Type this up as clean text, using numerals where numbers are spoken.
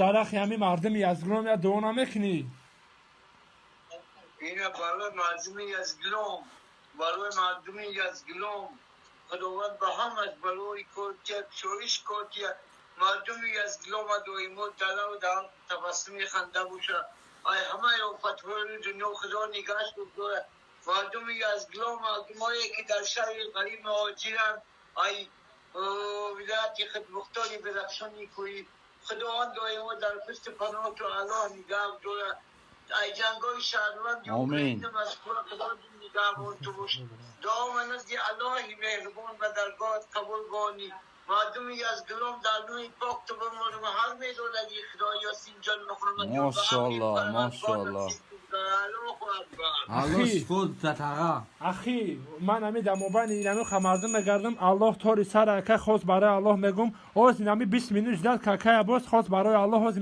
Дарахи ҳами мардуми Язглом я дуо намекунӣ? Ина барои мардуми Язглом, барои мардуми Язглом Худованд ба ҳамаш барои кортия, шоиш кортия. Мардуми Язглом доимо далав дар табассуми ханда боша. Ай ҳамаи офатҳои дунё Худо нигаҳ дорад. Мардуми Язглом, мардумое ки дар шаҳри ғариб муҳоҷиранд, ай вилояти худмухтори Бадахшони кӯҳӣ, Худованд доимо дар пушти паноҳту Аллоҳ нигаҳ дорад. Ай ҷангои шаҳрванди Украина Москва Худо нигаҳбон ту бош. Дуо назди Аллоҳи меҳрубон ба даргоҳат қабул бонӣ. Мардуми Язглом дар нӯи пок ту бимонам ҳар медонади Худо Ёсинҷон Муҳаммад. Мошоаллоҳ, мошоаллоҳ. Аллоҳ шифо татаға. Ахи, ман ами дар мобайни инами мардум мегардам. Аллоҳ тори сар ака, хос барои Аллоҳ мегум. Оз инами 20 минут ждать какая боз хос барои Аллоҳ ҳозир.